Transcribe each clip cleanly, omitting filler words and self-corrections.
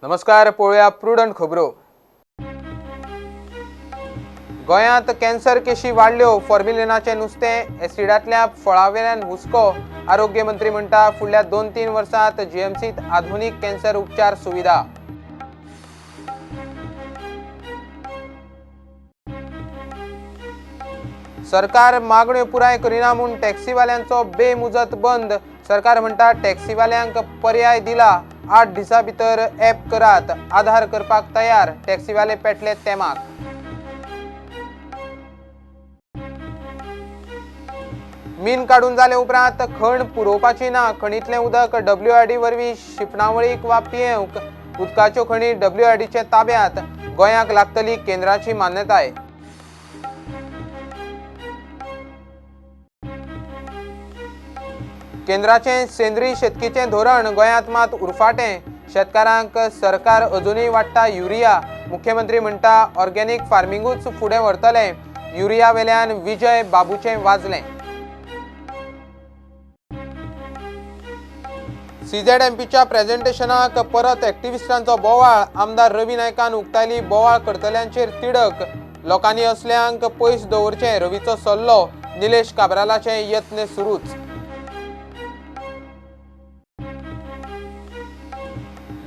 नमस्कार, पळोवया प्रुडंट खबरो. गोंयांत कॅन्सर केशी वाडल्यो. फॉर्मिलिनाचें नुस्तें एसिडांतल्या फळावेल्यान हुस्को. आरोग्य मंत्री म्हणटा फुडल्या 2-3 वर्सांत जीएमसीत आधुनीक कॅन्सर उपचार सुविधा. सरकार मागण्यो पुराय करिना म्हूण टॅक्सीवाल्यांचो बेमुजत बंद. सरकार म्हणटा टॅक्सीवाल्यांक पर्याय दिला, 8 दिसां भितर ॲप करात, आधार करपाक तयार. टॅक्सीवाले पेटले तेमाक. मीन काडून जाले उपरांत खण पुरोवपाची ना. खणींतलें उदक डब्ल्यूआरडी वरवीं शिंपणावळीक वा पियेवंक. उदकाच्यो खणी डब्ल्यूआरडीचे ताब्यांत. गोंयाक लागतली केंद्राची मान्यताय. केंद्राचें सेंद्रीय शेतकीचें धोरण गोंयांत मात उरफाटें. शेतकारांक सरकार अजुनूय वाडटा युरिया. मुख्यमंत्री म्हणटा ऑर्गेनीक फार्मिंगूच फुडें व्हरतले. युरिया वेल्यान विजय बाबूचें वाजलें. सीझेडएमपीच्या प्रेझेंटेशनाक परत एक्टिविस्टांचो बोवाळ. आमदार रवी नायकान उक्तायली बोवाळ करतल्यांचेर तिडक. लोकांनी असल्यांक पयस दवरचें, रवीचो सल्लो. निलेश काब्रालाचे यत्न सुरूच.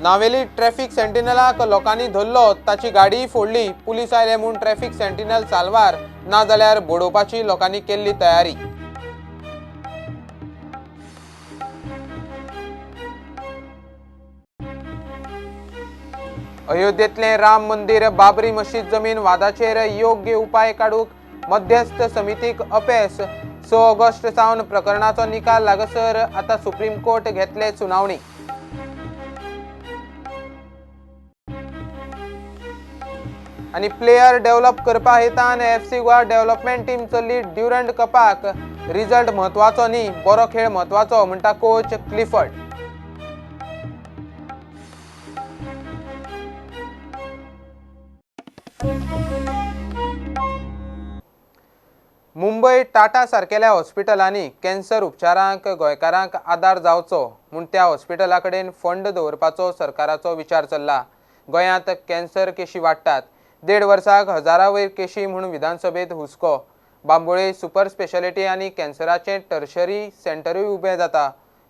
नावेली ट्रॅफिक सेंटिनलाक लोकांनी धरलो, ताची गाडीय फोडली. पुलीस आयले म्हूण ट्रॅफिक सेंटिनल साल्वार, नाजाल्यार बडोवपाची लोकांनी केल्ली तयारी. अयोध्येतलें राम मंदिर बाबरी मशीद जमीन वादाचेर योग्य उपाय काडूंक मध्यस्थ समितीक अपेस. 6 ऑगस्ट सावन प्रकरणाचो निकाल लागसर आतां सुप्रीम कोर्ट घेतले सुनावणी. आनी प्लेयर डेव्हलप करपा हेतान एफसी गोवा डेव्हलपमेंट टीम चल्ली ड्युरंट कपाक. रिजल्ट म्हत्वाचो न्ही, बरो खेळ म्हत्वाचो म्हणटा कोच क्लिफर्ड. मुंबय टाटा सारकेल्या हॉस्पिटलांनी कॅन्सर उपचारांक गोंयकारांक आदार जावचो म्हूण त्या हॉस्पिटला कडेन फंड दवरपाचो सरकाराचो विचार चल्ला. गोंयांत कॅन्सर केशी वाडटात. 1.5 वर्साक हजारा वयर केशी म्हूण विधानसभेत हुस्को. बांबोळे सुपर स्पेशालिटी आनी कॅन्सराचें टर्शरी सेंटरूय उबें जाता.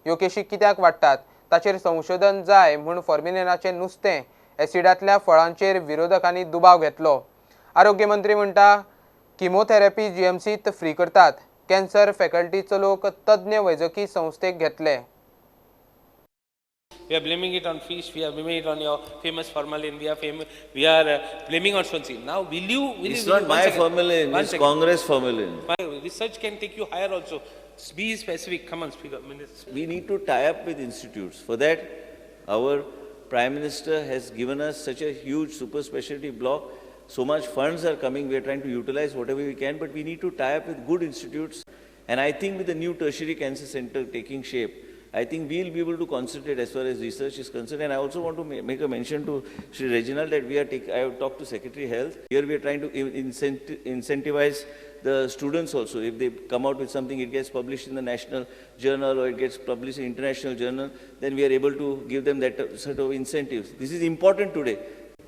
ह्यो केशी कित्याक वाडटात ताचेर संशोधन जाय म्हूण फॉर्मिलिनाचें नुस्तें एसिडांतल्या फळांचेर विरोधकांनी दुबाव घेतलो. आरोग्य मंत्री म्हणटा किमोथेरपी जीएमसीत फ्री करतात. कॅन्सर फॅकल्टी चलोवंक तज्ञ वैजकी संस्थेक घेतले. We are blaming it on fish, we are blaming it on your famous formalin, we are blaming on Swansea. Now, will you... It's not my formalin, it's Congress formalin. My research can take you higher also. Be specific, come on, speak up. We need to tie up with institutes. For that, our Prime Minister has given us such a huge super specialty block. So much funds are coming, we are trying to utilize whatever we can, but we need to tie up with good institutes. And I think with the new tertiary cancer center taking shape, I think we will be able to concentrate as far as research is concerned. And I also want to make a mention to Shri Reginald that we are I have talked to Secretary Health. Here we are trying to incentivize the students also. If they come out with something, it gets published in the national journal or it gets published in international journal, then we are able to give them that sort of incentives. This is important today.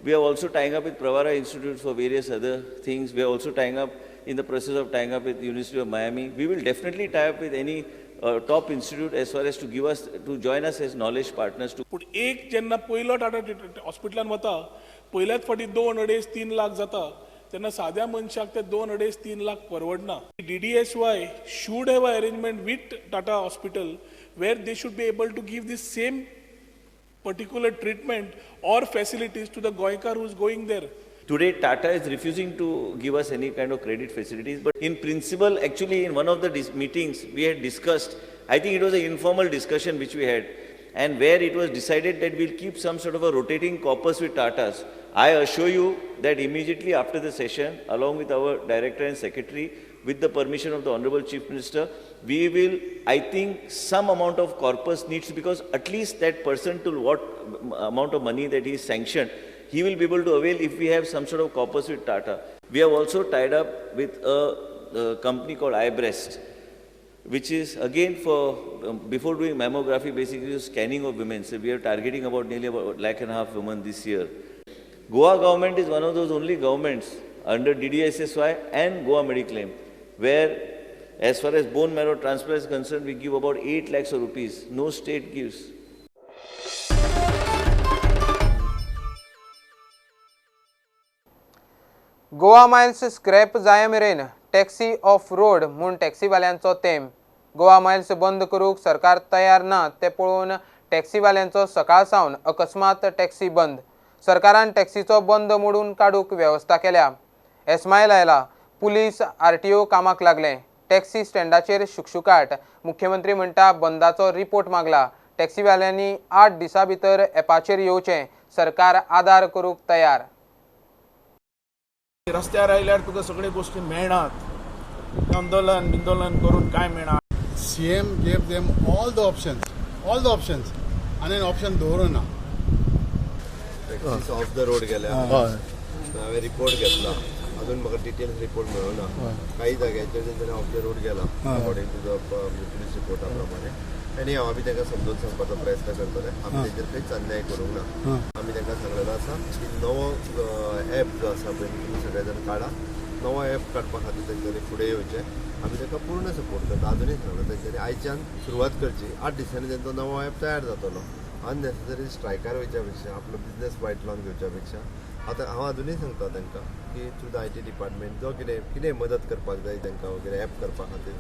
We are also tying up with Pravara Institute for various other things. We are also tying up in the process of tying up with University of Miami. We will definitely tie up with any top institute as far as to give us, to join us as knowledge partners. To पूण एक जेन्ना पयलो टाटा हॉस्पिटलान वता, पयल्याच फावटी 2, 2.5, 3 लाख जाता, तेन्ना साद्या मनशाक ते 2, 2.5, 3 लाख परवडना. DDSY should have a arrangement with Tata hospital where they should be able to give this same particular treatment or facilities to the Goenkar who is going there. Today, Tata is refusing to give us any kind of credit facilities. But in principle, actually, in one of the meetings we had discussed, I think it was an informal discussion which we had, and where it was decided that we'll keep some sort of a rotating corpus with Tatas. I assure you that immediately after the session, along with our director and secretary, with the permission of the Honorable Chief Minister, we will, I think, some amount of corpus needs, because at least that person to what amount of money that he is sanctioned, he will be able to avail if we have some sort of corpus with Tata. We have also tied up with a company called iBreast. which is again for, before doing mammography, basically scanning of women. So we are targeting about nearly about 1.5 lakh women this year. Goa government is one of those only governments under DDSSY and Goa Mediclaim, where as far as bone marrow transplant is concerned, we give about 8 lakhs of rupees. No state gives. Goa Miles scrap जाय मेरेन taxi of road म्हूण टॅक्सीवाल्यांचो तेम. Goa Miles बंद करूंक सरकार तयार ना तें पळोवन टॅक्सीवाल्यांचो सकाळ सावन अकस्मात टॅक्सी बंद. सरकारान टॅक्सीचो बंद मोडून काडूंक वेवस्था केल्या. एस्मायल आयला, पुलीस आरटीओ कामाक लागले. टॅक्सी स्टँडाचेर शुकशुकाट. मुख्यमंत्री म्हणटा बंदाचो रिपोर्ट मागला. टॅक्सीवाल्यांनी 8 दिसां भितर एपाचेर येवचें, सरकार आदार करूंक तयार. रस्त्यार आयल्यार तुका सगळे गोष्टी मेळनात. आंदोलन बिंदोलन करून काय मेळना. CM gave them all the options, all the options, आनी ऑप्शन दवरूं ना. टॅक्सीस ऑफ the road गेल्या, हांवें रिपोर्ट घेतला, अजून म्हाका डिटेल्स रिपोर्ट मेळना. काही जाग्यांचेर तेंच्यांनी ऑफ the road गेला अकॉर्डिंग टू the police रिपोर्टा प्रमाणे. आनी हांव आमी तांकां समजून सांगपाचो प्रयत्न करतले. आमी तेंचेर खंयच अन्याय करूंक ना. आमी तांकां सांगलेलो आसा की नवो एप जो आसा पळय तुमी सगळे जाण काडा. नवो एप काडपा खातीर तेंच्यांनी फुडें येवचें. आमी तांकां पूर्ण सपोर्ट करता. आजुनूय सांगला तेंच्यांनी आयच्यान सुरवात करची. 8 दिसांनी तेंचो नवो एप तयार जातलो. अननेसेसरी स्ट्रायकार वयच्या पेक्षा, आपलो बिजनेस वायट लावन घेवच्या पेक्षा, आतां हांव आजुनूय सांगता तांकां की थ्रू the IT department जो कितें कितें मदत करपाक जाय तांकां वगैरे एप करपा खातीर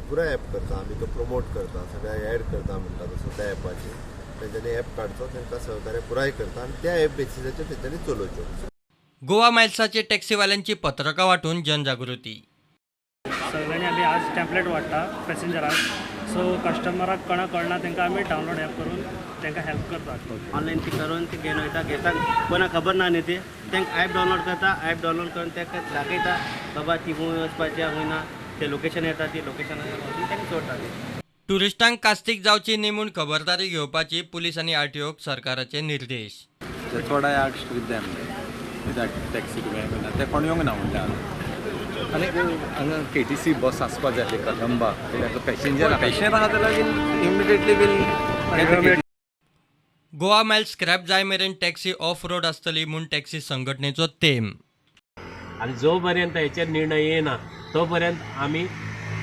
पुराय एप करता. आमी तो प्रमोट करता, सगळ्यांक एड करता म्हणटा तसो त्या एपाचेर तेंच्यांनी एप काडचो, तांकां सहकार्य पुराय करता आनी त्या एप बेसिसाचेर तेंच्यांनी चलोवच्यो. गोवा मायल्साचे टॅक्सीवाल्यांची पत्रकां वांटून जनजागृती. सगळ्यांनी आमी आज टॅम्पलेट वाडटा पॅसेंजराक, सो कस्टमराक कोणाक कळना तांकां आमी डावनलोड एप करून तांकां हेल्प करतात. ऑनलायन ती करून ती घेवन वयता, घेता कोणाक खबर ना न्ही ती तांकां ॲप डावनलोड करता. ॲप डावनलोड करून तांकां दाखयता बाबा ती खंय वचपाची खंय ना, ते लोकेशन येता, ती लोकेशनार वचून तांकां सोडटा. ट्युरिस्टांक कास्तीक जावची न्ही म्हूण खबरदारी घेवपाची पुलीस आनी आरटीओक सरकाराचे निर्देश. That's what I asked with them. कित्याक टॅक्सी तुवें ते कोण येवंक ना म्हणटा. आनी हांगा केटीसी बस आसपा जाय आसली कदंबा, कित्याक पॅसेंजर पॅसेंजर आहा जाल्यार immediately will. Goa Miles scrap जाय मेरेन टॅक्सी ऑफ रोड आसतली म्हूण टॅक्सी संघटनेचो तेम. आनी जो पर्यंत हेचेर निर्णय येना तो पर्यंत आमी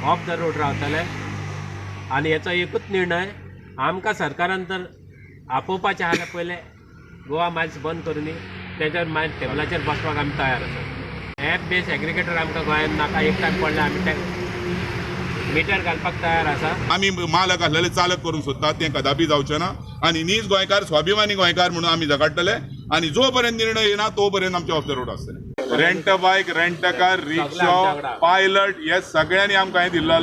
ऑफ the road रावतले. आनी हेचो एकूच निर्णय आमकां सरकारान तर आपोवपाचें आहा जाल्यार पयलें गोवा मायल्स बंद करुनी तेच्यार मागीर टेबलाचेर बसपाक आमी तयार आसा. एप बेस एग्रीगेटर आमकां गोंयांत नाका. एक टायम पडल्यार आमी ते मिटर घालपाक तयार आसा. आमी मालक आसलेले चालक करूंक सोदतात तें कदापी जावचें ना. आनी नीज गोंयकार, स्वाभिमानी गोंयकार म्हणून आमी झगडटले आनी जो पर्यंत निर्णय येना तो पर्यंत आमचे ऑफ the road आसतले. Rent a bike, rent a car, rickshaw, pilot हे सगळ्यांनी आमकां हें दिल्लो.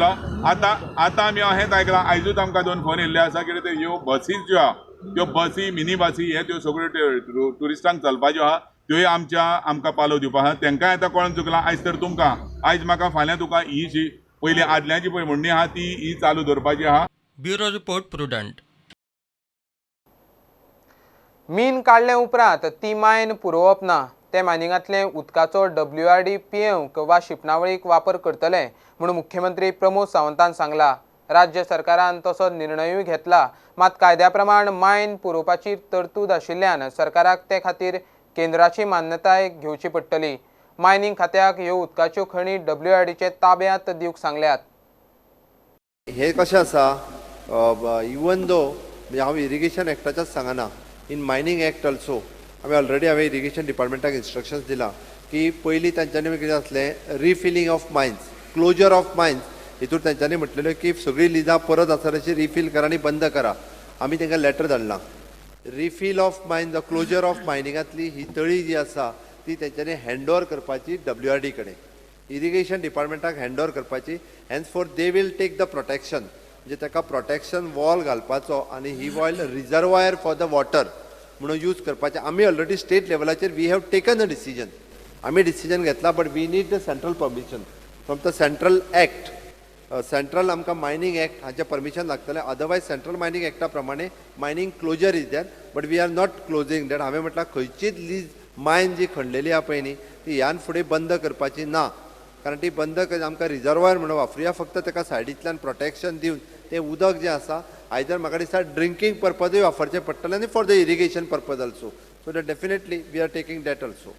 आतां आतां आमी हेंच आयकलां, आयजूच आमकां 2 फोन येयल्ले आसा कितें ते ह्यो बसीस ज्यो आहा त्यो बसी, मिनी बसी हे त्यो सगळ्यो ट्युरिस्टांक चलपाच्यो आहा, त्योय आमच्या आमकां पालव दिवपा आहा. तांकांय आतां कळोन चुकलां. आयज तर तुमकां, आयज म्हाका, फाल्यां तुका, ही जी पयली आदल्यांची पळय म्हणणी आहा ती ही चालू दवरपाची आहा. Bureau report, Prudent. मीन काडले उपरांत ती मायन पुरोवप ना. ते मायनिंगांतले उदकाचो WRD पियेवंक वा शिंपणावळीक वापर करतले म्हूण मुख्यमंत्री प्रमोद सावंतान सांगला. राज्य सरकारान तसो निर्णयूय घेतला, मात कायद्या प्रमाण मायन पुरोवपाची तरतूद आशिल्ल्यान सरकाराक ते खातीर केंद्राची मान्यताय घेवची पडटली. मायनिंग खात्याक ह्यो उदकाच्यो खणी WRDचे ताब्यांत दिवंक सांगल्यात. हे कशें आसा, इवन दो म्हणजे हांव इरिगेशन एक्टाच्याच सांगना, इन मायनिंग एक्ट ऑल्सो आमी ऑलरेडी हांवें इरिगेशन डिपार्टमेंटाक इन्स्ट्रक्शन्स दिलां की पयलीं तांच्यांनी कितें आसलें refilling of mines, closure of mines, हितूर तांच्यांनी म्हटलेलें की सगळीं लिजां परत आसा तशी रिफील करा आनी बंद करा. आमी तांकां लेटर धाडलां. Refill of mines, closure of मायनिंगांतली ही तळी जी आसा ती तेंच्यांनी हँड ओवर करपाची WRD कडेन, इरिगेशन डिपार्टमेंटाक हँड ओवर करपाची. Henceforth they will take the protection, म्हणजे ताका प्रोटेक्शन वॉल घालपाचो आनी ही wall reservoir for the water म्हणून यूज करपाचें. आमी ऑलरेडी स्टेट लेवलाचेर we have taken a decision, आमी डिसिजन घेतला, but we need the central permission from the central act. Central आमकां मायनिंग एक्ट हाचें परमिशन लागतलें, अदरवायज सेंट्रल मायनिंग एक्टा प्रमाणे mining closure is there, but we are not closing that. हांवें म्हटलां खंयचीच lease मायन जी खणलेली आहा पळय न्ही ती ह्यान फुडें बंद करपाची ना, कारण ती बंद आमकां रिजर्वायर म्हणून वापरुया, फक्त ताका सायडींतल्यान प्रोटेक्शन दिवन तें उदक जें आसा आयदर म्हाका दिसता ड्रिंकींग पर्पजूय वापरचें पडटलें आनी for the irrigation purpose also. So that definitely we are taking that also.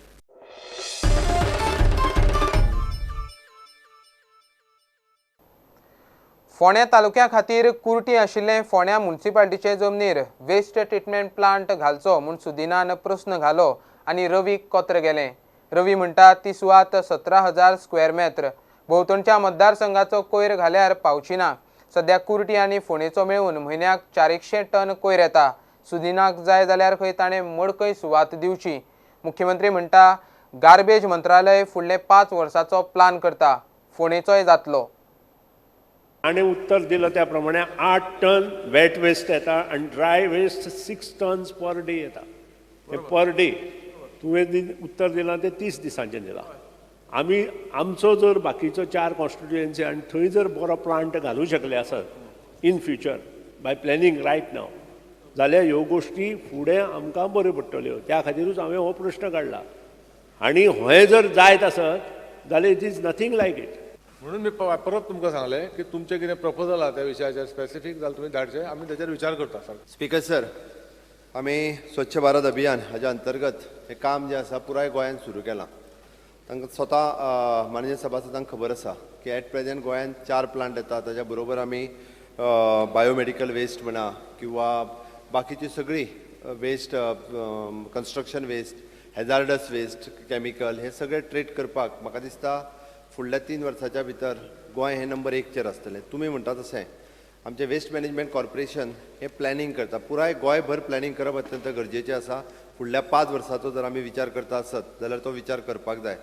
फोंड्या तालुक्या खातीर कुर्टी आशिल्ले फोंड्या म्युनिसिपालिटीचे जमनीर वेस्ट ट्रिटमेंट प्लांट घालचो म्हूण सुदिनान प्रस्न घालो आनी रवीक कोत्र गेलें. रवी म्हणटा ती सुवात 17,000 स्क्वेअर मेत्र भोंवतणच्या मतदारसंघाचो कोयर घाल्यार पावची ना. सद्या कुर्टी आनी फोंडेचो मेळून म्हयन्याक 400 टन कोयर येता. सुदिनाक जाय जाल्यार खंय ताणें मडकय सुवात दिवची. मुख्यमंत्री म्हणटा गार्बेज मंत्रालय फुडले 5 वर्सांचो प्लान करता, फोंडेचोय जातलो. ताणें उत्तर दिलं त्या प्रमाणे 8 टन वेट वेस्ट येता आनी dry waste 6 tons per day येता. पर डे तुवें उत्तर दिलां तें 30 दिसांचें दिलां. आमी आमचो जर बाकीचो 4 कॉन्स्टिट्युएन्सी आनी थंय जर बरो प्लांट घालूं शकले आसत in future by planning right now जाल्यार ह्यो गोश्टी फुडें आमकां बऱ्यो पडटल्यो. त्या खातीरूच हांवें हो प्रश्न काडला आनी हें जर जायत आसत जाल्यार it is nothing like it. म्हणून मी परत तुमकां सांगलें की तुमचें कितें प्रपोजल आहा त्या विशयाचेर स्पेसिफीक जाल्यार तुमी धाडचें, आमी ताचेर विचार करता. सर स्पीकर सर, आमी स्वच्छ भारत अभियान हाज्या अंतर्गत हें काम जें आसा पुराय गोंयांत सुरू केलां. तांकां स्वता माननीय सभासदांक खबर आसा की एट प्रेजेंट गोंयांत 4 प्लांट येता. ताच्या बरोबर आमी बायोमेडिकल वेस्ट म्हणा किंवा बाकीची सगळी waste, construction waste, hazardous waste, chemical हे सगळे ट्रीट करपाक म्हाका दिसता फुडल्या 3 वर्साच्या भितर गोंय हें नंबर 1चेर आसतलें. तुमी म्हणटा तशें आमचें वेस्ट मॅनेजमेंट कॉर्पोरेशन हें प्लॅनिंग करता. पुराय गोंयभर प्लॅनिंग करप अत्यंत गरजेचें आसा. फुडल्या 5 वर्साचो जर आमी विचार करता आसत जाल्यार तो विचार करपाक जाय.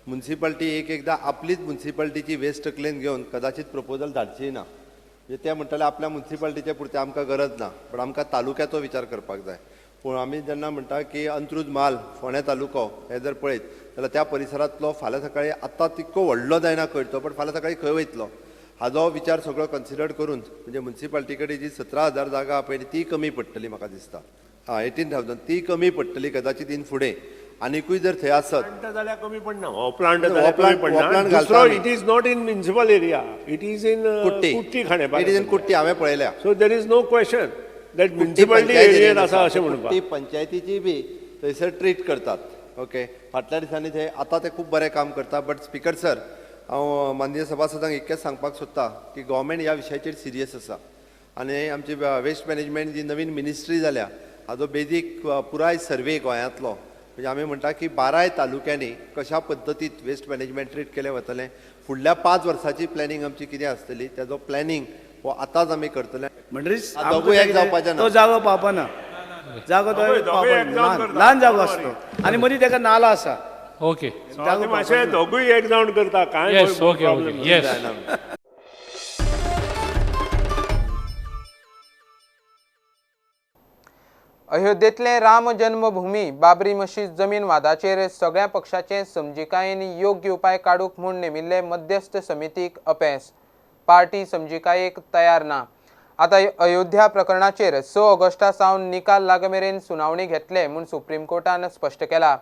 म्युनिसिपालिटी एक एकदां आपलीच म्युनिसिपालिटीची वेस्ट तकलेन घेवन कदाचित प्रपोजल धाडची ना, म्हणजे ते म्हणटाले आपल्या म्युनिसिपालिटीचे पुरते आमकां गरज ना, पण आमकां तालुक्याचो विचार करपाक जाय. पूण आमी जेन्ना म्हणटा की अंत्रुज म्हाल फोंडें तालुको हे जर पळयत जाल्यार त्या परिसरांतलो फाल्यां सकाळीं आतां तितको व्हडलो जायना खंय तो, पण फाल्यां सकाळीं खंय वयतलो हाजो विचार सगळो कन्सिडर करून म्हणजे म्युनिसिपालिटी कडेन जी 17,000 जागा पळय ती कमी पडटली म्हाका दिसता. आं 18,000 ती कमी पडटली कदाचित इन फुडें आनिकूय जर थंय आसत जाल्यार कमी पडना. हो प्लांट घालता. It is not in municipal area, it is in Kutty Khandepar. It is in Kutty हांवें पळयल्या. So there is no question that municipality एरियेन आसा अशें म्हणपाक. कुट्टी पंचायतीची बी थंयसर ट्रीट करतात. ओके, फाटल्या दिसांनी थंय आतां ते खूब बरें काम करता. बट स्पीकर सर, हांव माननीय सभासदांक इतकेंच सांगपाक सोदता की गव्हर्मेंट ह्या विशयाचेर सिरियस आसा आनी आमची वेस्ट मॅनेजमेंट जी नवीन मिनिस्ट्री जाल्या हाजो बेजीक पुराय सर्वे गोंयांतलो, म्हणजे आमी म्हणटा की 12 तालुक्यांनी कशा पद्दतीत वेस्ट मॅनेजमेंट ट्रीट केलें वतलें, फुडल्या 5 वर्सांची प्लॅनिंग आमची कितें आसतली तेजो प्लॅनिंग हो आतांच आमी करतले. म्हणटरीच दोगूय एक जावपाचें ना, तो जागो पावपाना, जागो तो ल्हान जागो आसतो आनी मदीं तेका नाला आसा. ओके, मातशें दोगूय एक जावन करता काय प्रॉब्लम. अयोध्येंतले राम जन्मभूमी बाबरी मशीद जमीन वादाचेर सगळ्या पक्षाचे समजिकायेन योग्य उपाय काडूंक म्हूण नेमिल्ले मध्यस्थ समितीक अपेस. पार्टी समजिकायेक तयार ना. आतां अयोध्या प्रकरणाचेर 6 ऑगस्टा सावन निकाल लागमेरेन सुनावणी घेतले म्हूण सुप्रीम कोर्टान स्पश्ट केला.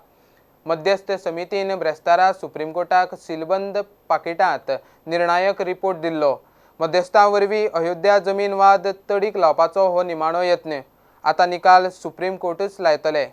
मध्यस्थ समितीन ब्रेस्तारा सुप्रीम कोर्टाक सीलबंद पाकिटांत निर्णायक रिपोर्ट दिल्लो. मध्यस्थां वरवीं अयोध्या जमीन वाद तडीक लावपाचो हो निमाणो यत्न. आता निकाल सुप्रीम कोर्टच लायतले.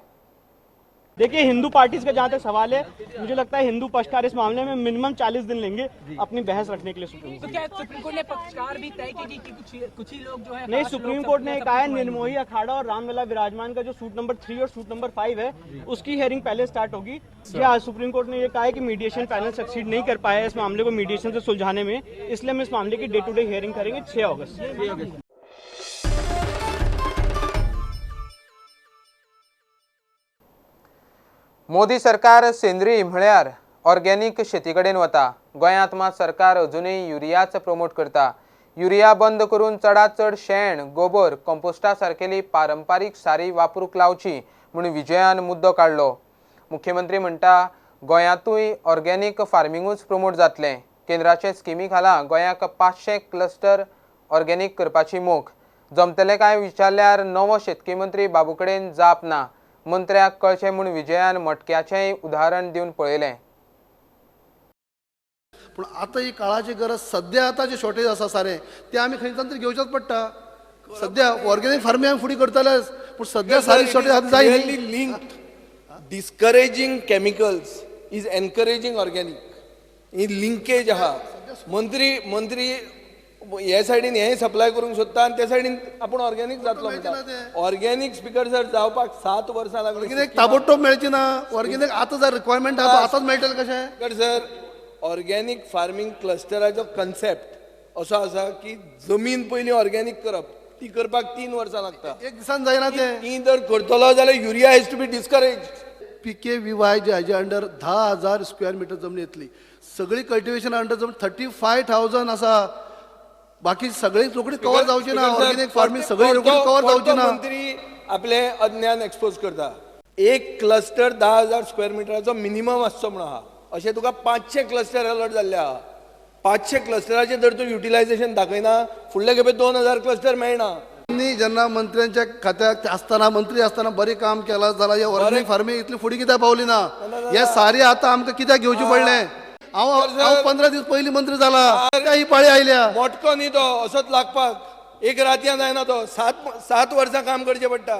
देखिए, हिंदू पार्टीज का जहाँ तक सवाल है, मुझे लगता है हिंदू पक्षकार इस मामले में मिनिमम 40 दिन लेंगे अपनी बहस रखने के लिए सुप्रीम कोर्ट। तो क्या सुप्रीम कोर्ट ने पक्षकार भी तय की कि कुछ ही लोग जो है? नहीं, सुप्रीम कोर्ट ने कहा है निर्मोही अखाड़ा और रामलला विराजमान का जो सूट नंबर 3 और सूट नंबर 5 है उसकी हियरिंग पहले स्टार्ट होगी। जी हाँ, सुप्रीम कोर्ट ने यह कहा है कि मीडिएशन पैनल सक्सीड नहीं कर पाया इस मामले को मीडिएशन से सुलझाने में, इसलिए हम इस मामले की डे टू डे हियरिंग करेंगे 6 अगस्त। मोदी सरकार सेंद्रीय म्हळ्यार ऑर्गेनिक शेती कडेन वता. गोंयांत मात सरकार अजुनूय युरियाच प्रमोट करता. युरिया बंद करून चडांत चड शेण, गोबर, कंपोस्टा सारकेली पारंपारीक सारी वापरूंक लावची म्हूण विजयान मुद्दो काडलो. मुख्यमंत्री म्हणटा गोंयांतूय ऑर्गेनिक फार्मिंगूच प्रमोट जातलें. केंद्राचे स्किमी खाला गोंयाक 500 क्लस्टर ऑर्गेनिक करपाची मोख. जमतलें काय विचारल्यार नवो शेतकी मंत्री बाबू कडेन जाप ना. मंत्र्याक कळचें म्हूण विजयान मटक्याचेंय उदाहरण दिवन पळयलें. पूण आतां ही काळाची गरज सद्या आतां जे शॉर्टेज आसा सारें तें आमी खंयच्यान तरी घेवचेंच पडटा. सद्या ऑर्गेनीक फार्मींग आमी फुडें करतलेच, पूण सद्या सारी शॉर्टेज आतां जाय न्ही. Linked discouraging chemicals is encouraging organic, he linkage आहा. मंत्री मंत्री हे सायडीन हे सप्लाय करूंक सोदता आनी ते सायडीन आपूण ऑर्गेनीक जातलो म्हणटा. ऑर्गेनीक स्पिकर सर जावपाक 7 वर्सां लागली. ऑर्गेनीक ताबडतोब मेळची ना, ऑर्गेनीक आतां जर रिक्वायरमेंट आहा आतांच मेळटलें कशें? स्पिकर सर, ऑर्गेनीक फार्मींग क्लस्टराचो कन्सेप्ट असो आसा की जमीन पयलीं ऑर्गेनीक करप, ती करपाक 3 वर्सां लागता, एक दिसान जायना तें. ती जर करतलो जाल्यार urea has to be discourage. PKVY जे हाजे अंडर 10,000 स्क्वेअर मिटर जमनी येतली, सगळी कल्टिवेशन अंडर जमनी 35,000 आसा, बाकी सगळी रोखडी कवर जावची ना. ऑर्गेनीक फार्मींग सगळी रोखडी कवर जावची ना. मंत्री आपले अज्ञान एक्सपोज करता. एक क्लस्टर 10,000 स्क्वेअर मिटराचो मिनिमम आसचो म्हणून आहा, अशें तुका 500 क्लस्टर अलर्ट जाल्ले आहा. 500 क्लस्टराचें जर तूं युटिलायझेशन दाखयना, फुडले खेपे 2,000 क्लस्टर मेळना. जेन्ना मंत्र्यांच्या खात्याक आसतना, मंत्री आसतना बरें काम केलां जाल्यार ऑर्गेनीक फार्मींग इतली फुडें कित्याक पावली ना? हे सारे आतां आमकां कित्याक घेवचें पडलें? हांव हांव 15 दीस पयलीं मंत्री जाला, ही पाळी आयल्या. मोटको न्ही तो असोच लागपाक, एक रातयान जायना तो, 7 वर्सां काम करचें पडटा.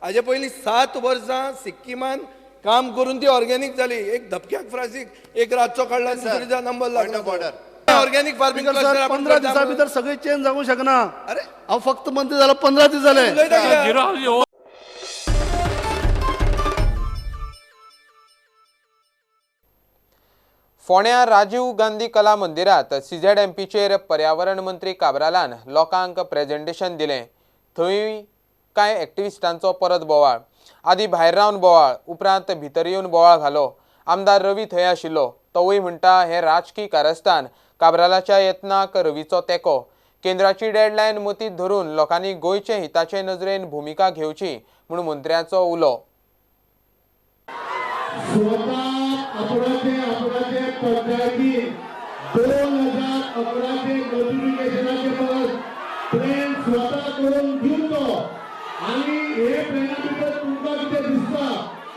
हाजे पयलीं 7 वर्सां सिक्किमान काम करून ती ऑर्गेनीक जाली. एक धपक्याक फ्रासीक एक रातचो काडला, दुसरे दिसा नंबर लागलो. ऑर्गेनीक फार्मींग 15 दिसां भितर सगळें चेंज जावंक शकना. अरे हांव फक्त मंत्री जाला 15 दीस जाले. फोंड्या राजीव गांधी कला मंदिरात CZMPचेर पर्यावरण मंत्री काब्रालान लोकांक प्रेजेंटेशन दिलें. थंय कांय एक्टिविस्टांचो परत बोवाळ, आदी भायर रावन बोवाळ, उपरांत भितर येवन बोवाळ घालो. आमदार रवी थंय आशिल्लो, तोवूय म्हणटा हें राजकी कारस्थान. काब्रालाच्या यत्नाक रवीचो तेंको. केंद्राची डेडलायन मतींत धरून लोकांनी गोंयचे हिताचे नजरेन भुमिका घेवची म्हूण मंत्र्याचो उलो. पंचायती 2011 नोटिफिकेशनाचे परस प्लॅन स्वता करून दिवचो आनी हे प्लॅना भितर तुमकां कितें दिसता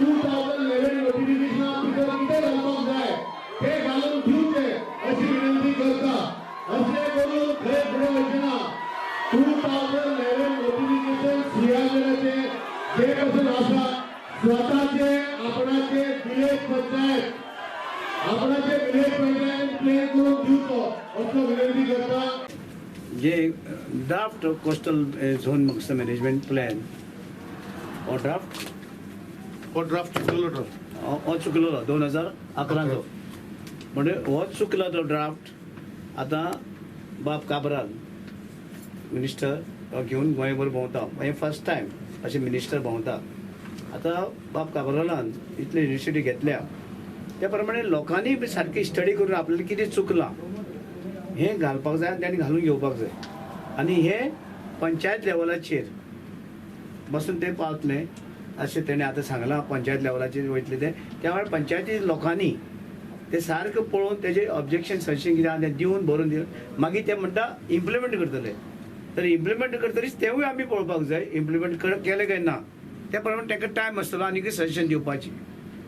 2011 नोटिफिकेशना भितर कितें घालपाक जाय ते घालून दिवचे अशी विनंती करता. अशें करून खंय फुडें वचचें ना. 2011 नोटिफिकेशन सीआरजेचे जे पासून आसा स्वताचे आपणाचे विलेज पंचायत आपणाचे विलेज पंचायत प्लॅन करून दिवचो असो विनंती करता. जे ड्राफ्ट कोस्टल झोन म्हाका मॅनेजमेंट प्लॅन हो ड्राफ्ट चुकलो ड्राफ्ट हो चुकलो 2011चो, म्हणजे हो चुकला तो ड्राफ्ट. आतां बाब काब्राल मिनिस्टर घेवन गोंयभर भोंवता, हें फर्स्ट टायम अशें मिनिस्टर भोंवता. आतां बाब काब्रालान इतली इनिशिएटीव घेतल्या त्या प्रमाणे लोकांनी बी सारकी स्टडी करून आपल्याला कितें चुकलां हें घालपाक जाय आनी तांणी घालून घेवपाक जाय. आनी हें पंचायत लेवलाचेर बसून तें पावतलें अशें तेणें आतां सांगलां. पंचायत लेवलाचेर वयतलें तें, त्या वेळार पंचायती लोकांनी ते सारकें पळोवन तेजें ऑब्जेक्शन सजेशन कितें आहा तें दिवन बरोवन दिवन मागीर ते म्हणटा इम्प्लिमेंट करतले. तर इम्प्लिमेंट करतरीच तेवूय आमी पळोवपाक जाय इम्प्लिमेंट केलें काय ना. त्या प्रमाणे ताका टायम आसतलो आनी सजेशन दिवपाचें,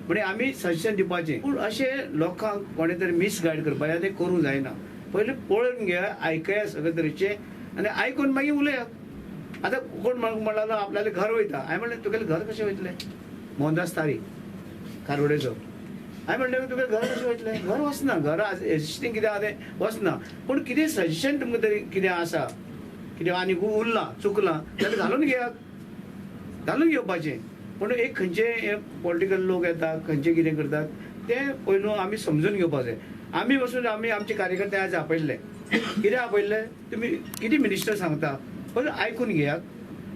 म्हणजे आमी सजेशन दिवपाचें. पूण अशें लोकांक कोणें तरी मिसगायड करपाचें तें करूंक जायना. पयलीं पळोवन घेया, आयकया सगळे तरेचें आनी आयकून मागीर उलयात. आतां कोण म्हणला आपल्यालें घर वयता, हांवें म्हणलें तुगेलें घर कशें वयतलें? मोहनदास तारी खारवडेचो. हांवें म्हणलें तुगेलें घर कशें वयतलें? घर वचना, घर एग्जिस्टींग कितें आहा तें वचना. पूण कितें सजेशन तुमकां तरी कितें आसा, कितें आनी उरलां चुकलां जाल्यार घालून घेयात, घालून घेवपाचें. पूण एक खंयचे पॉलिटिकल लोक येता, खंयचे कितें करतात तें पयलू आमी समजून घेवपाक जाय. आमी बसून आमी आमचे कार्यकर्ते आज आपयल्ले, कितें आपयल्ले तुमी कितें मिनिस्टर सांगता पयलू आयकून घेयात,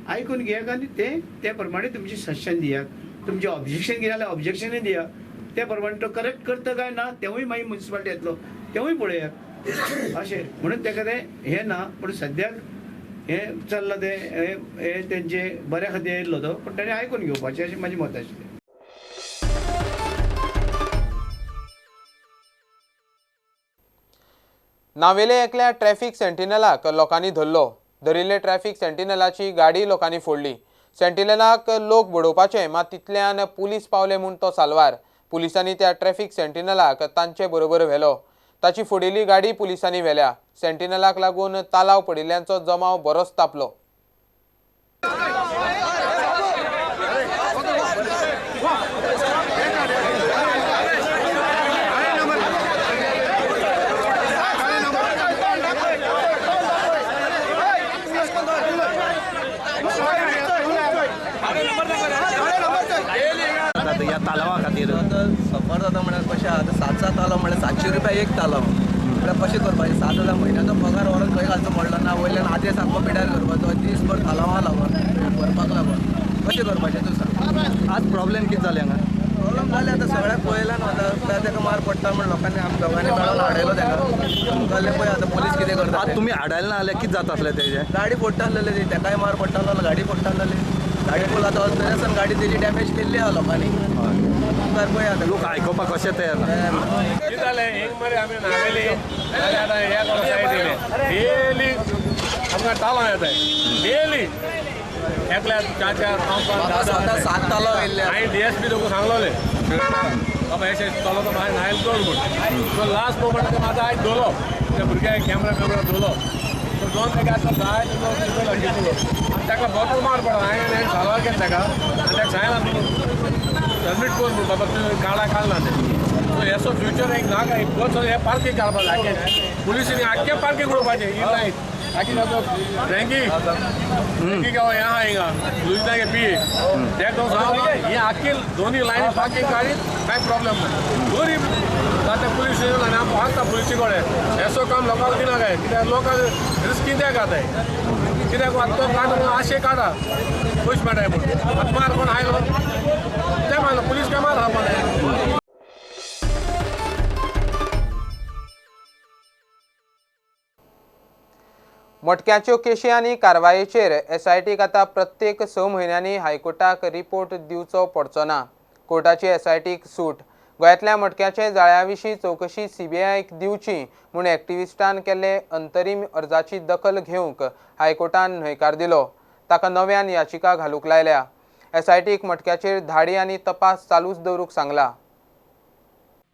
आयकून घेयात आनी ते त्या प्रमाणे तुमचें सजेशन दियात, तुमचें ऑब्जेक्शन कितें जाल्यार ऑब्जेक्शनूय दियात. त्या प्रमाणे तो करेक्ट करता काय ना तेवूय मागीर मुन्सिपालिटी येतलो तेवूय पळयात अशें म्हणून ताका तें हें ना. पूण सद्याक हें चल्लां तें हें तेंचें बऱ्या खातीर येयल्लो तो, पूण ताणें आयकून घेवपाचें अशें म्हाजें मत आशिल्लें. नावेले एकल्या ट्रॅफिक सेंटिनलाक लोकांनी धरलो. धरिल्ले ट्रॅफिक सेंटिनलाची गाडी लोकांनी फोडली. सेंटिनलाक लोक बडोवपाचे मात तितल्यान पुलीस पावले म्हूण तो साल्वार. पुलिसांनी त्या ट्रॅफिक सेंटिनलाक तांचे बरोबर व्हेलो. ताची फुडिल्ली गाडी पुलिसांनी व्हेल्या. सेंटिनलाक लागून तालाव पडिल्ल्यांचो जमाव बरोच तापलो. ह्या तालावा खातीर सफर जाता म्हळ्यार कशें आतां 7-7 तालाव म्हळ्यार 700 रुपया एक तालाव म्हळ्यार कशें करपाचें? 7,000 म्हयन्याचो पगार व्हरून खंय घालचो पडलो ना, वयल्यान आदेश सामको पिड्यार करपाचो, दीसभर तालावा लागून भरपाक लागून कशें करपाचें तूं सांग. आज प्रॉब्लेम कितें जालें हांगा? प्रॉब्लेम जालें आतां सगळ्याक पळयला न्हू, आतां ताका मार पडटा म्हण लोकांनी आम दोगांनी मेळोन हाडयलो ताका. जालें पळय आतां पुलीस कितें करता. तुमी हाडायला ना जाल्यार कितें जाता आसलें तेजें? गाडी फोडटा आसलेली, ताकाय मार पडटा आसलो, गाडी फोडटा आसलेली. गाडी फूल आतां अस्तंतेसान गाडी तेजी डॅमेज केल्ली आहा लोकांनी. मुखार पळय आतां लोक आयकुपाक कशें तयार ना. कितें जालें एक मरे आमी न्हावेली जाल्यार आतां ह्या सायड येयले डेली आमकां तालाव येताय डेली एकल्या 4-4 5-5 10 7 तालाव येयल्ले. हांवें डीएसपी लोक सांगलोले बाबा अशें चलो तो हांवें न्हायल चड म्हूण. सो लास्ट मोमेंट आतां आयज धोलो त्या भुरग्यांक कॅमरा बिमरा धोलो. सो दोन ताका आतां जाय तितलो आनी ताका बोटल मार पडलो. हांवें साल्वार केलें ताका आनी ताका सांगलां तूं सबमीट कर म्हूण बाबा तुवें काडा काडला तें. सो हेसो फ्युचर एक नाका बस हे पार्कींग काडपा जाय. आख्खें पुलिसांनी आख्खें पार्कींग उडोवपाचें ही लायन आखी फ्रँकी फ्रँकी गांव हें आहा हिंगा लुइझागे पी ते तो सांगलो ही आख्खी दोनी लायनी पार्कींग काडीत कांय प्रॉब्लेम ना. गरीब आतां पुलीस स्टेशन आनी आमकां हाडटा पुलिसी कडेन हेसो काम लोकांक दिना काय कित्याक लोकांक रिस्क कित्याक जाताय कित्याक आतां तो काडून आशे काडा पयशे मेळटाय म्हूण आतां मार कोण आयलो ते मारलो पुलीस काय मार खावपा. मटक्याच्यो केशी आनी कारवायेचेर एसआयटीक आतां प्रत्येक 6 म्हयन्यांनी हायकोर्टाक रिपोर्ट दिवचो पडचो ना. कोर्टाची एसआयटीक सूट. गोंयांतल्या मटक्याचे जाळ्या विशीं चवकशी सीबीआयक दिवची म्हूण एक्टिविस्टान केल्ले अंतरीम अर्जाची दखल घेवंक हायकोर्टान न्हयकार दिलो. ताका नव्यान याचिका घालूंक लायल्या. एसआयटीक मटक्याचेर धाडी आनी तपास चालूच दवरूंक सांगला.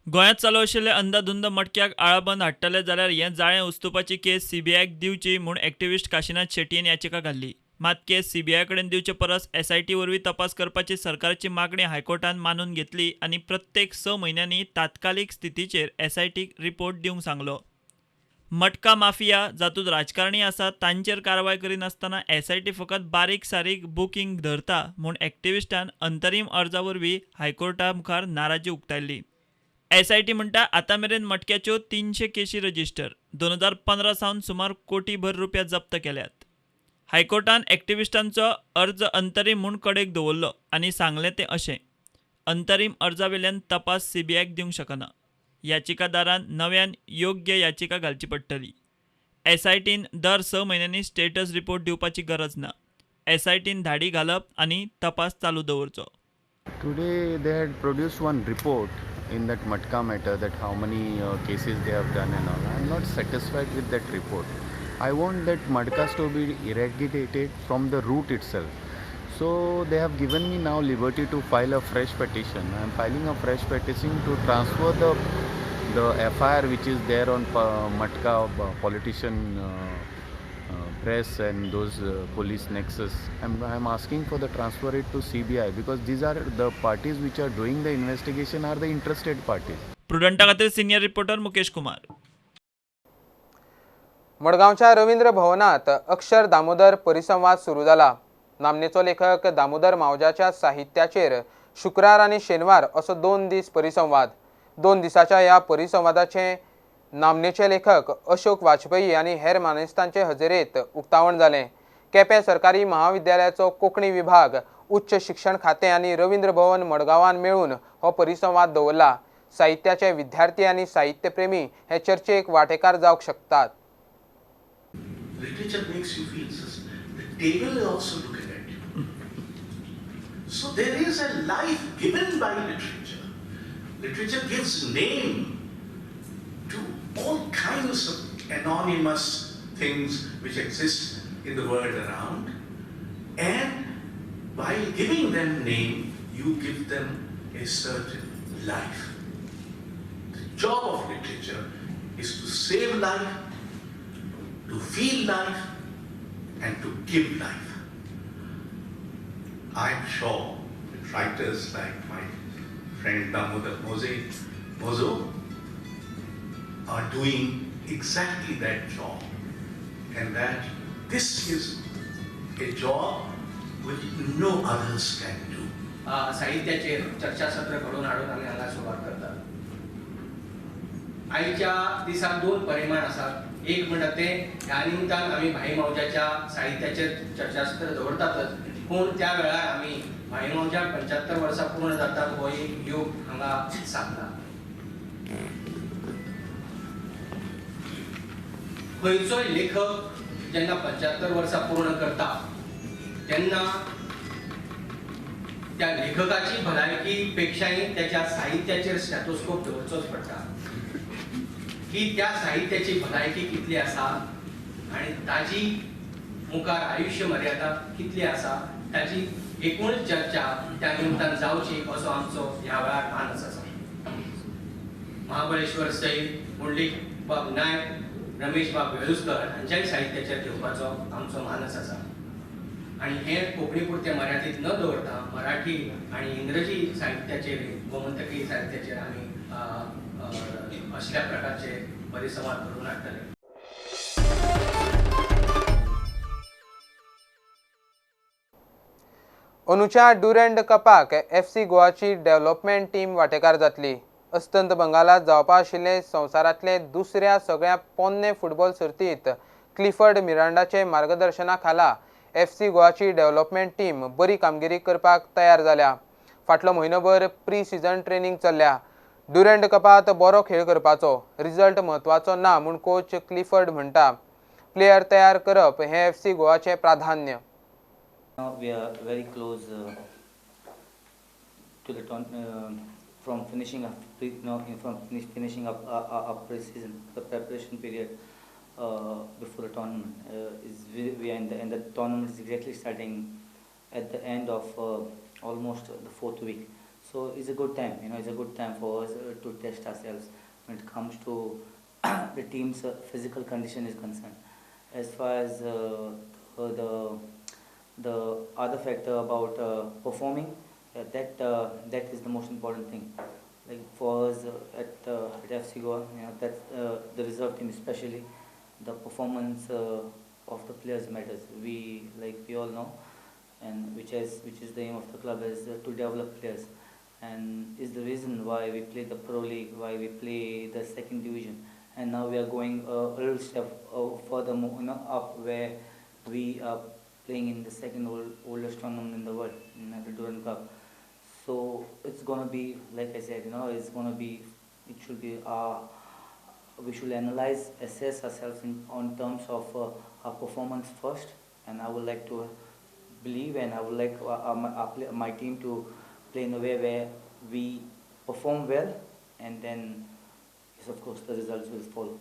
गोंयांत चालू आशिल्ले अंदाधुंद मटक्याक आळाबंद हाडटले जाल्यार हें जाळें उस्तुपाची केस सीबीआयक दिवची म्हूण एक्टिविस्ट काशिनाथ शेटयेन याचिका घाल्ली. मात केस सीबीआय कडेन दिवचे परस एसआयटी वरवीं तपास करपाची सरकारची मागणी हायकोर्टान मानून घेतली आनी प्रत्येक 6 म्हयन्यांनी तात्कालीक स्थितीचेर एसआयटीक रिपोर्ट दिवंक सांगलो. मटका माफिया जातूंत राजकारणी आसा तांचेर कारवाय करिनासतना एसआयटी फकत बारीक सारीक बुकींग धरता म्हूण एक्टिविस्टान अंतरीम अर्जा वरवीं हायकोर्टा मुखार नाराजी उक्तायल्ली. एसआयटी म्हणटा आतां मेरेन मटक्याच्यो 300 केशी रजिस्टर 2015 सावन सुमार कोटीभर रुपया जप्त केल्यात. हायकोर्टान एक्टिविस्टांचो अर्ज अंतरीम म्हूण कडेक दवरलो आनी सांगलें तें अशें, अंतरीम अर्जा वेल्यान तपास सीबीआयक दिवंक शकना. याचिकादारान नव्यान योग्य याचिका घालची पडटली. एसआयटीन दर 6 म्हयन्यांनी स्टेटस रिपोर्ट दिवपाची गरज ना. एसआयटीन धाडी घालप आनी तपास चालू दवरचो. Today they had produced one report in that Matka matter, that how many cases they have done and all. I am not satisfied with that report. I want that Matkas to be eradicated from the root itself. So they have given me now liberty to file a fresh petition. I am filing a fresh petition to transfer the FIR which is there on Matka politician press and those police nexus. I am asking for the transfer it to CBI because these are the parties which are doing the investigation are the interested parties. Prudenta खातीर senior reporter Mukesh Kumar. मडगांवच्या रवींद्र भवनात अक्षर दामोदर परिसंवाद सुरू जाला. नामनेचो लेखक दामोदर मावजाच्या साहित्याचेर शुक्रार आनी शेनवार असो 2 दीस परिसंवाद. 2 दिसाच्या ह्या परिसंवादाचे नामनेचे लेखक अशोक वाजपेयी आनी हेर मानेस्तांचे हजेरेत उक्तावण जालें. केपें सरकारी महाविद्यालयाचो कोंकणी विभाग, उच्च शिक्षण खातें आनी रवींद्र भवन मडगांवान मेळून हो परिसंवाद दवरला. साहित्याचे विद्यार्थी आनी साहित्यप्रेमी हे चर्चेक वांटेकार जावंक शकतात. Literature makes you feel the table is also looking at you. So there is a life given by literature. Literature gives name to all kinds of anonymous things which exist in the world around, and by giving them name, you give them a certain life. The job of literature is to save life, to feel life, and to give life. I am sure that writers like my friend Damodar Mozo are doing exactly that job, and that this is a job which no others can do. साहित्याचेर चर्चासत्र घडोवन हाडून आमी हांगा सुरवात करतात. आयच्या दिसाक दोन परिमाण आसात. एक म्हणटा तें ह्या निमतान आमी भाई मावज्याच्या साहित्याचेर चर्चासत्र दवरतातच, पूण त्या वेळार आमी भाई मावज्याक 75 वर्सां पूर्ण जातात हो एक योग हांगा सादला. खंयचोय लेखक जेन्ना 75 वर्सां पूर्ण करता तेन्ना त्या लेखकाची भलायकी पेक्षाय त्याच्या साहित्याचेर स्टेथोस्कोप दवरचोच पडटा की त्या साहित्याची भलायकी कितली आसा आनी ताजी मुखार आयुश्य मर्यादा कितली आसा ताची एकूण चर्चा त्या निमतान जावची असो आमचो ह्या वेळार मानस आसा. महाबळेश्वर सैल, पुंडलीक बाब नायक, रमेश बाब वेळुस्कर हांच्याय साहित्याचेर घेवपाचो आमचो मानस आसा. आनी हें कोंकणी पुरतें मर्यादीत न दवरता मराठी आनी इंग्रजी साहित्याचेर, गोमंतकी साहित्याचेर आमी असल्या प्रकारचे परिसंवाद घडोवन हाडटले. अंदूच्या ड्युरंड कपाक एफसी गोवाची डेव्हलपमेंट टीम वांटेकार जातली. अस्तंत बंगालात जावपा आशिल्ले संवसारांतले दुसऱ्या सगळ्या पोन्ने फुटबॉल सर्तींत क्लिफर्ड मिरांडाचे मार्गदर्शना खाला एफसी गोवाची डेव्हलपमेंट टीम बरी कामगिरी करपाक तयार जाल्या. फाटलो म्हयनोभर प्री सिजन ट्रेनिंग चल्ल्या. ड्युरंड कपात बरो खेळ करपाचो, रिजल्ट म्हत्वाचो ना म्हूण कोच क्लिफर्ड म्हणटा. प्लेयर तयार करप हें एफसी गोवाचें प्राधान्य. We are very close to the from finishing up, from finishing up our pre-season, the preparation period before the tournament. We are in the, and the tournament is exactly starting at the end of almost the fourth week. So it's a good time, it's a good time for us to test ourselves when it comes to the team's physical condition is concerned. As far as the other factor about performing, that is the most important thing. Like for us at FC Goa, that's the reserve team especially, the performance of the players matters. We all know, and which is the aim of the club is to develop players, and is the reason why we play the Pro League, why we play the second division, and now we are going a little step further more, up where we are playing in the second oldest tournament in the world, the Durand Cup. So it's gonna be, like I said, it's gonna be, it should be, we should analyze, assess ourselves on terms of our performance first. And I would like to believe, and I would like my team to play in a way where we perform well, and then, yes, of course, the results will follow.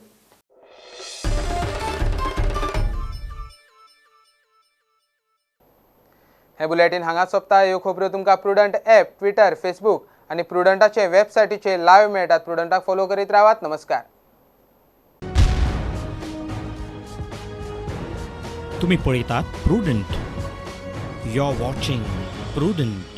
हे bulletin हांगा सोंपता. ह्यो खबऱ्यो तुमकां prudent app, Twitter, Facebook आनी प्रुडंटाचे वेबसायटीचेर live मेळटात. प्रुडंटाक follow करीत रावात. नमस्कार. तुम्ही पळयतात Prudent. You are watching Prudent.